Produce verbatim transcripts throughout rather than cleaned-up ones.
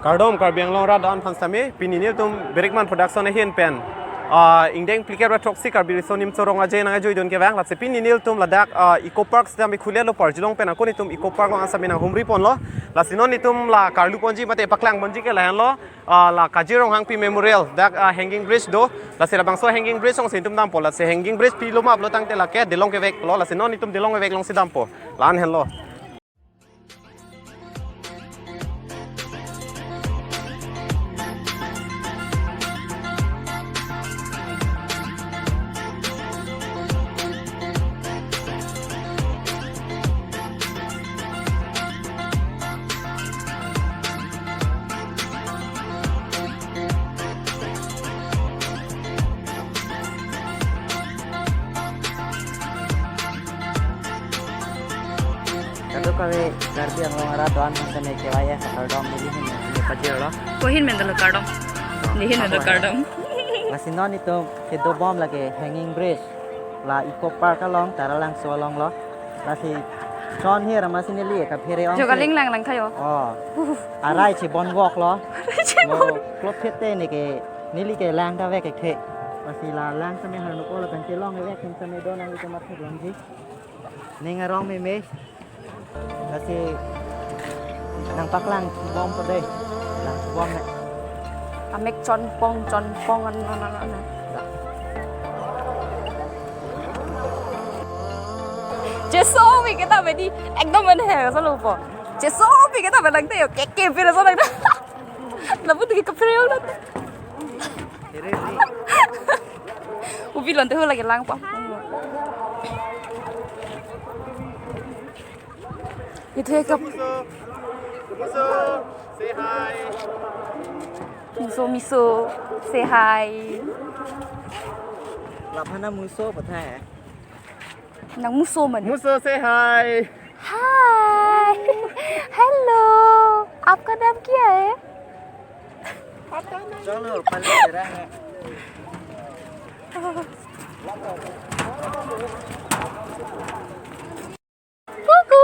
Kardom Karbi Anglong arat do-an aphan sitame, pini nelitum Berikman Production ahin pen, ah, ingdeng phlikep ra throksi Karbi Riso Nimso Rong Aje nangjoidun kevang, lasi pini nelitum ladak, ah, Eco Park sitame khulelo, parjilong pen ako nelitum Eco Park along sitame nanghumri ponlo, lasi non nelitum la karlu ponji mate paklang ponji ke lahenlo, ah, la Kaji Ronghangpi Memorial, dak, ah, hanging bridge do, lasi labangso hanging bridge alongsi nelitum dampo, lasi hanging bridge pilo ma pulo tangte lake delong keveklo, lasi non nelitum delong kevek alongsi dampo, la-an henlo. Kado kave Karbi Anglong arat do-an aphan sitame K Y F akardom nelihin ne pajirlo. Kohin mendelo kardom. Nehin mendelo kardom. Lasi non nelitum kedobom lake hanging bridge. La Eco Park along, Taralangso alonglo. Lasi chon hir amatsi neli kaphere ong. Jogaling si lang lang kayo. Oh. Arai chibon voklo. Arai chibon. Lo klop phit te neke neli ke lang ta vek ekthe. Lasi la lang sitame harnuko lapen chelong vek ahin sitame do nanglitum mathek longji. Ning arong meme. Lasi nangpaklang bompo dei. Lang bompo ne. Amek chonpong, chonpong, an, an, an, an. Chesopi kita bedi, ekdom anhe, solo po. Chesopi kita belang te yo, keke pira so lang. Labu tu ke pira yo. Ubi lonte ho lagi lang po. Ito ka. Muso, Muso, say hi. Muso, Miso, say hi. Laphana Muso pathai. Nang Muso man. Muso, say hi. Hi. Hello. आपका नाम क्या है? चलो, पहले तेरा है। Kuku.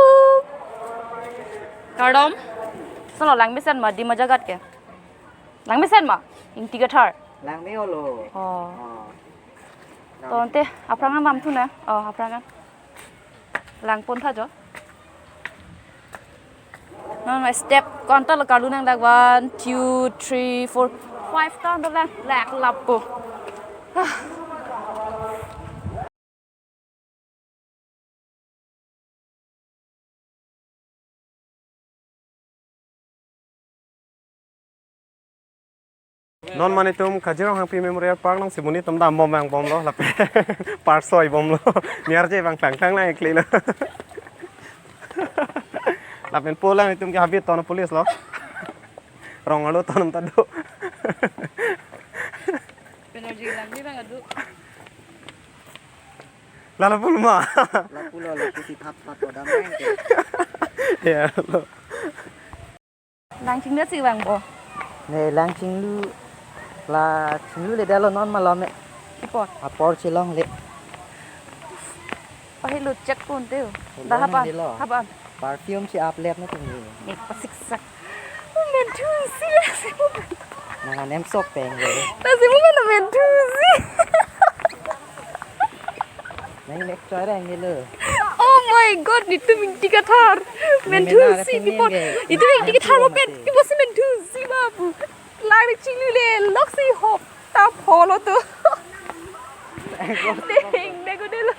Kardom. Solo lang mesen ma di majagat ke. Lang mesen ma. Ingti Kathar. Lang me olo. Oh. Oh. To ante aphrang an lam thu na. Oh, aphrang an. Lang pon tha jo. Non step konta lo karlu nang dak one, two, three, four, five ta do lang. Lak lapu. Ah. Non mane tum Kaji Ronghangpi Memorial Park alongsi monit atum dambom vangbomlo lapen park soi bomlo. Niarje vang tlang tlang lang ekle lo. Lapen po lang itum ke habit ton police lo. Rong alo ton ta do. Energy lang ni lang adu. Lalo pulma. Lapulo, lapu si thap thap kodam nang ke. Ya, lo. Lang chinglu si vangpo. Ne lang chinglu, la chinglu le dalo non malom e. Ipot. Apor chelongle. Pahilut chet pon teo. Dah apa? Delo. Apa? Perfume si aplet na tum ni. Nek pasiksak. Menthusi. Nang anem sok peng le. Lasi mo mana menthusi. Nang nek choi reng lo. Oh my God, netum Ingti Kathar. Menthusi, nang ipot. Netum Ingti Kathar mo pen. Ipot si menthusi babu. Lang chinglu le, lok si hop. Ta pholo tu. Ding, dego delo.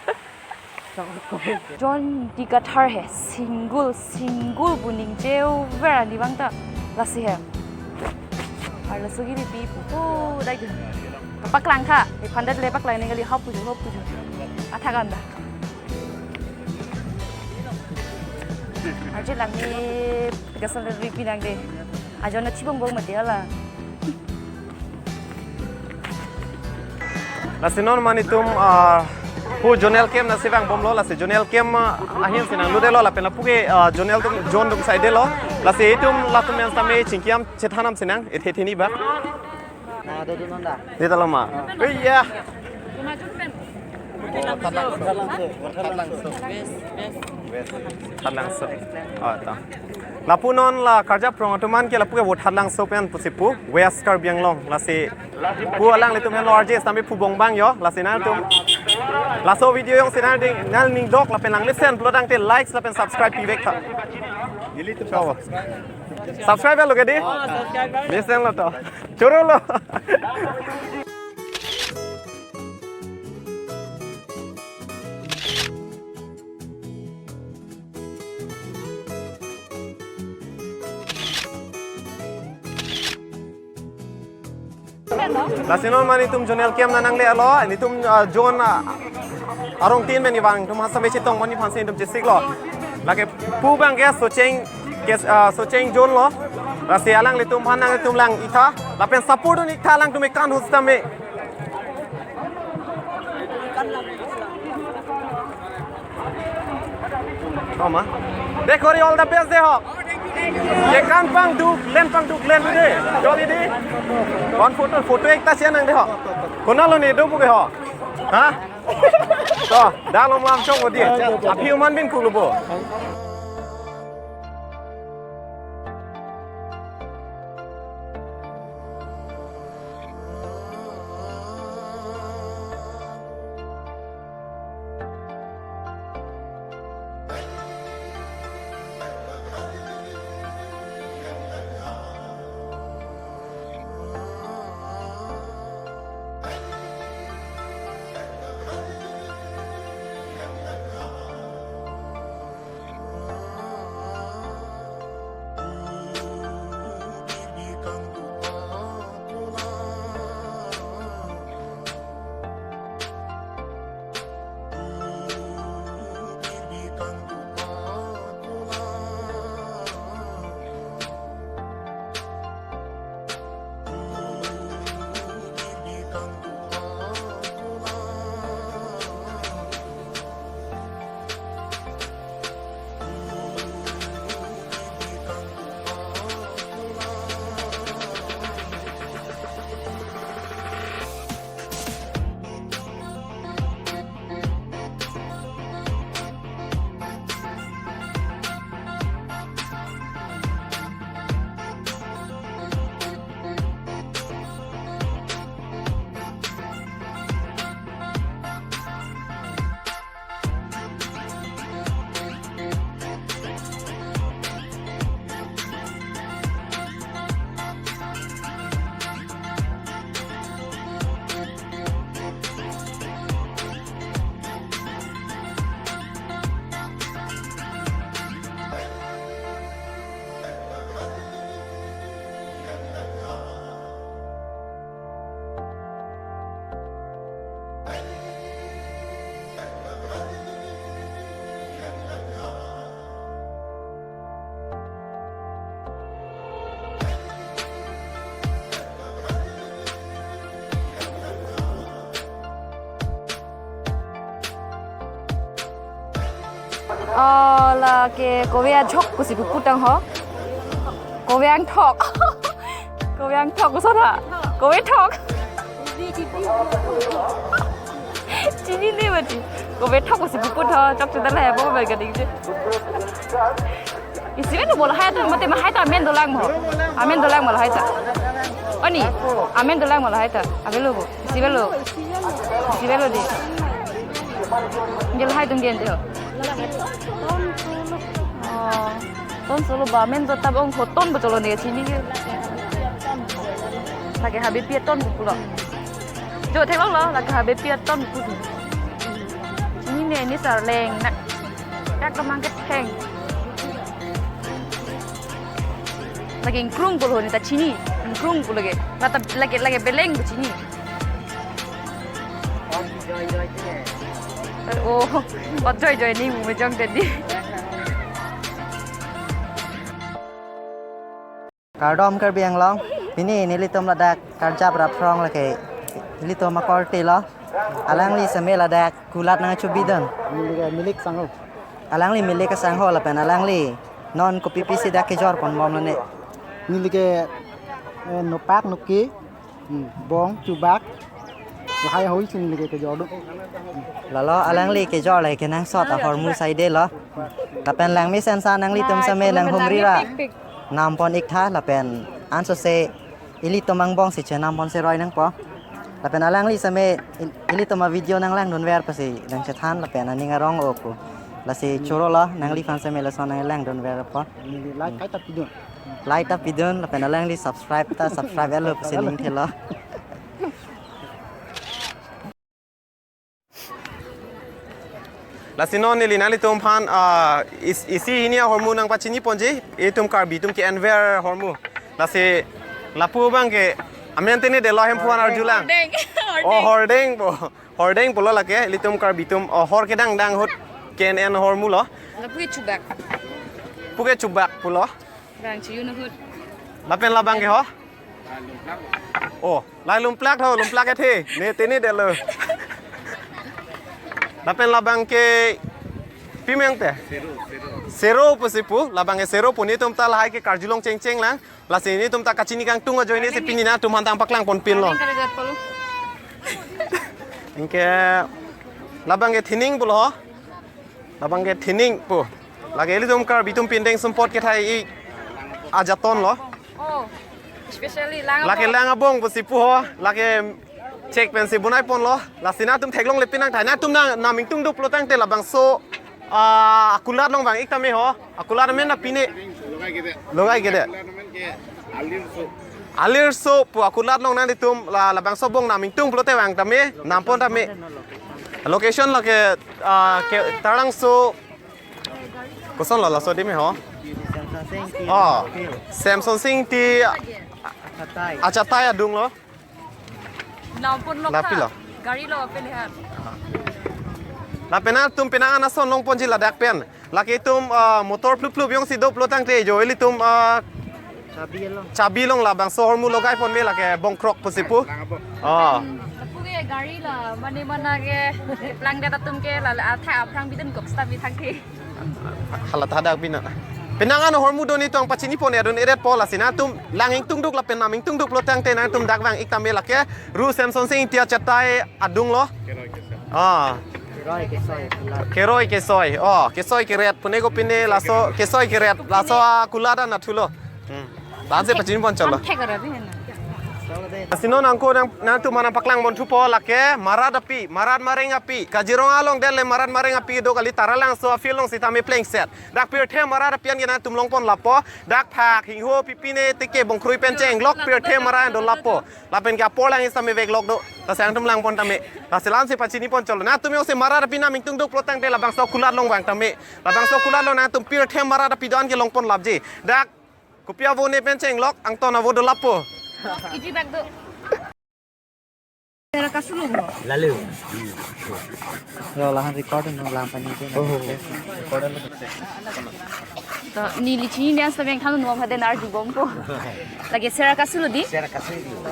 John Ingti Kathar he, single, single pu ningje ver ani vang ta. Lasi he. Arloso ke pipi pu. Oh, dai dun. Kapaklang tha. Iphan det le paklang ni kali hop puju, hop puju. Athak an da. Arje lang ni gasol ripi nang de. Ajon na chibong bong mati ala. Lasi non mane tum, ah, pu zonal camp nangsi vangbomlo, lasi zonal camp, ah, ahin si nanglutdelo lapen lapu ke, ah, zonal atum zone atum saidelo. Lasi itum latum yang sitame chingki am chethan am si nang, ethe theni ba. Nah, ada dulu nonda. Di dalam ma. Iya. Thanlangso. Thanlangso. Oh, ta. Lapu non la Karjap Phrong atum an ke lapu ke Vothatlangso pen pusi pu, West Karbi Anglong. Lasi pu alanglitum henlo R J stambi pu bongbang jo, lasi nangtum laso video jongsi nangning, nangning dok lapen nangmesen pulotangte likes lapen subscribe pivek tha. Subscribe lo ke dei? Mesen lo to. Choro lo. Lasi non ma nelitum zonal camp nangle-etlo, nelitum, ah, zone, ah, arong tin pen ivang, nelitum ha same chetong pon aphansi nelitum chesiklo. Lake pu abang ke Socheng, ke, ah, Socheng zone lo. Lasi alanglitum aphan nangtum lang-ik tha, lapen support dun-ik tha alangtum ekan hustam me. Oma. Dekori, all the best de ho. Ekan pangduk, len pangduk, len de. Jodi dei. One photo, photo ekta share nang de ho. Konat lo ne do pu ke ho. Ha? To, dak lo lam chong dei. Aphi oman bin kulubo. Oh, lake kove ajok pusi pupu tang ho. Kove angthok. Kove angthok, koson ha? Kove thok. Chinine mati. Kove thok pusi pupu tho. Chok chedal hai bo ba gading je. Isi menu bo lahai ta, mate ma hai ta amen dolang mo. Amen dolang mo lahai ta. Oni, amen dolang mo lahai ta. Avelo bo. Isi avelo. Isi avelo dei. Nge lahai atum ke-en dei ho. Oh. Ton solo ba amen do tab ong ho ton bo cholo ne chini ke. Lake habepi aton pulo. Jo theklonglo, lake habepi aton pulo. Chinine, ne sarleng nak. Dak tomang ketheng. Lake ingkrung pulo ne ta chini. Ingkrung pulo ke. Lata lake, lake beleng pu chini. Oh, ot joy joy ne mu mejong tadi. Kardom Karbi Anglong, pini nelitum ladak Karjap Raphrong lake, nelitum akorte lo, alangli seme ladak kulat nangchobidun. Neli ke Milik Sangho. Alangli Milik Sangho lapen alangli non kopi pisi dak kejor ponbomlo ne? Neli ke, eh, nopak noki, hmm, bong chubak. Lahai ahoi sini lagi kejor do. Lalo alangli kejor lagi kenangsot ahormu side lo. Lapen langmesen sa nanglitum seme nanghumri ra nampon ik tha lapen ansose ilitum angbong si chenampon seroi nangpo. Lapen alangli seme il-, ilitum avideo nanglangdunver pusi nangchethan lapen aning arong-o pu. Lasi choro lo nangliphan seme lason nanglangdunver po. Neli like kaita pidun. Like ta pidun lapen alangli subscribe ta subscribe lo pusi ning thelo. Lasi non neli nanglitum aphan, ah, is-, isi hini ahormu nangpachiniponji, itum Karbi atum ke-enver ahormu. Lasi lapu abang ke amen tene de lo Hemphu an arjulang. Hordeng. Oh, hordeng po. Hordeng pulo lake, ilitum Karbi atum, oh, hor kedang dang ahut ke-en-en ahormu lo. Lapu ke chubak. Pu ke chubak pulo. Bang chiyun ahut. Lapen labang ke ho? Oh, lahai lumplak ho, lumplak ethe. Ne tene de lo. Lapen labang ke pi meng te? Sero, sero. Sero pusi pu, labang ke sero pu netum ta lahai ke karjulong chengcheng lang. Lasi netum ta kachini kangtung ajoine si pini nangtumphan nangpaklangpon pin lo. Anke labang ke thining pulo ho. Labang ke thining pu. Lake ilitum Karbi atum pindeng sumpot kethai i ajaton lo. Oh, especially lang. Lake abong. Lang abong pusi pu ho. Lake chek pensi bunai ponlo. Lasi nangtum theklongle pin nangthai. Nangtum nang nam ingtung duk pulo tangte labangso, ah, akulat along vang ik tame ho. Akulat amen na pine. Logai kede. Logai kede. Alir so. Alir so pu akulat along nanglitum la, labangso abong nam ingtung pulote vang tame, nampon tame. Location lake, ah, ke Taralangso. Koson lo laso adim ho? Oh, Semson Sing ti achatai adung lo. Nampon lo lapi ka? Lo. Gari lo pelehan. Lapen nangtum penang an ason longponji ladak pen. Lake itum, ah, motor phlup phlup jongsi do pulo tangte jo ilitum, ah, chabi along. Chabi along labangso ahormu logai ponme lake bongkrok pusi pu. Oh. Lapu ke gari la mane mana ke plangdet atum ke la, la athak aphrang bidun kok sta bithang ke. Hala ta dak bina. Penang an ahormu do netum pachini pon ya dun eret po lasi nangtum lang ingtung duk lapen nam ingtung duk pulo tangte nangtum dak vang ik tame lake Ru Semson Sing Ingti achatai adung lo. Keroi kesoi. Ah. Keroi kesoi, kulat. Keroi kesoi. Oh, kesoi keret. Pune ko pine laso kesoi keret. Laso akulat an nathu lo. Hmm. Lansi pachini pon cholo. Am thek ara bihena. Lasi non angko nang, nangtum aphan nangpaklang ponthu po lake Marat api, Marat Mareng api. Kaziranga along det le Marat Mareng api do kali, Taralangso afield along sitame plengset. Dak pirthe Marat api an ke nangtum longpon lapo. Dak phak hingho pipine teke bongkrui pen chenglok pirthe Marat an do lapo. Lapen ke apor lang sitame veklok do. Lasi nangtum langpon tame. Lasi lansi pachini pon cholo. Nangtum jongsi Marat api nam ingtung duk pulo tangte labangso kulat along vang tame. Labangso kulat along nangtum pirthe Marat api do-an ke longpon lapji. Dak kopi avo ne pen chenglok, angton avo do lapo. Iji bag do. Sera kasulu mo. Lalu. Lo lahan record no lang pani ke. Oh. Record lo. To neli chini dia sabeng than no hade nar jubom po. Lake sera kasulu di? Sera kasulu.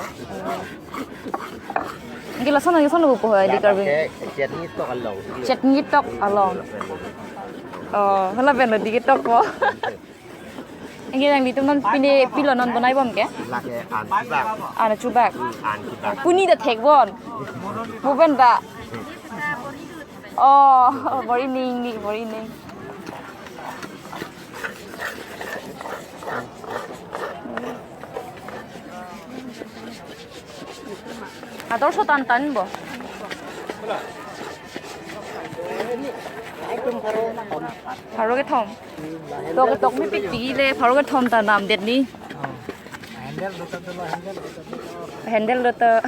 Anke lason lason lo po di Karbi. Chutney tok along. Chutney tok along. Oh, hala pen lo di tok po. Anke nanglitum non pine pilo non bonai bom ke? Lake an kibak. An chubak. Hmm, an kibak. Puni ta thek bon. Buben ta. Oh, bor-i ning ni, bor-i ning. Ator so tan tan bo. Pharo kethom. Tok tok mepik ti le pharo kethom ta namdet ni. Handle do ta.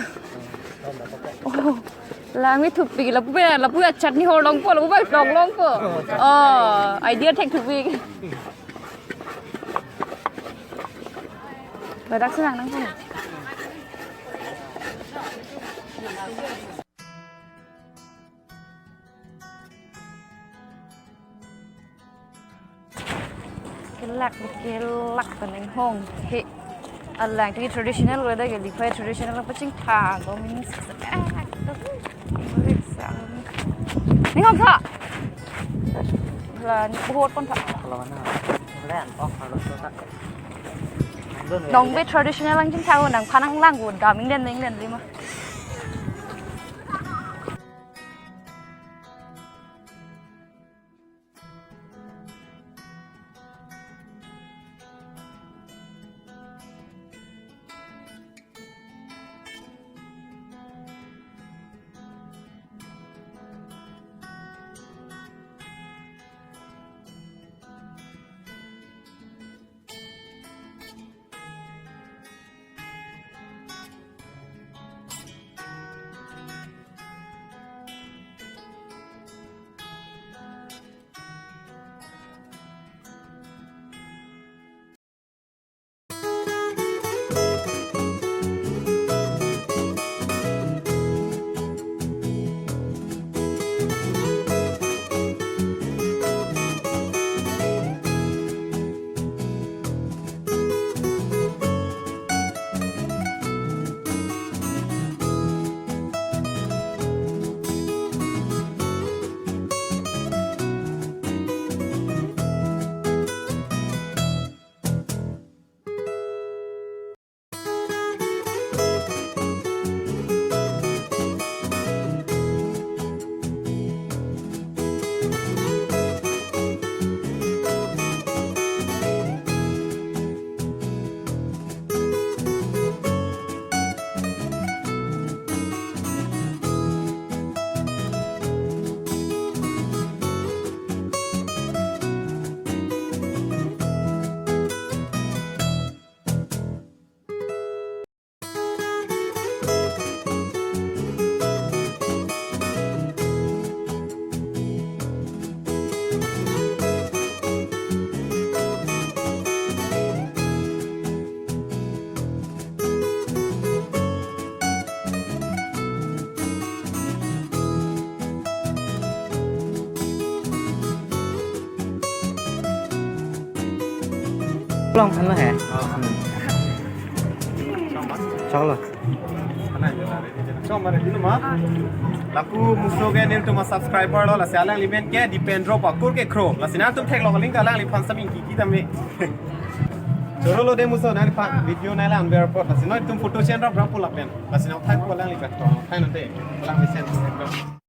Oh, langme thupik lapu, lapu chutney hor longpo, lapu bai plong longpo. Oh, idea thek thupik. Ladak si nang nang. Kelak, kelak ta ning hong he. Alang ti traditional lo da ke, di phai traditional pachingthang ko means. Ning hong tha. La ni buhot pon tha. Nong be traditional lang chingthang nangphan nanglang ko daming den ning den lima. Long kan lo he. Choklo. Lapu muso ke nelitum a-subscriber lo, lasi alangli men ke Dipendro Pakur Kekhro. Lasi nangtum theklong, link alangliphan saming kiki tame. Choro lo de muso, nangliphan video nanglang ver apot. Lasi nangtum photo send rap rap lapen. Lasi nang thai ko alanglipen. Thai nante. Alang mesen.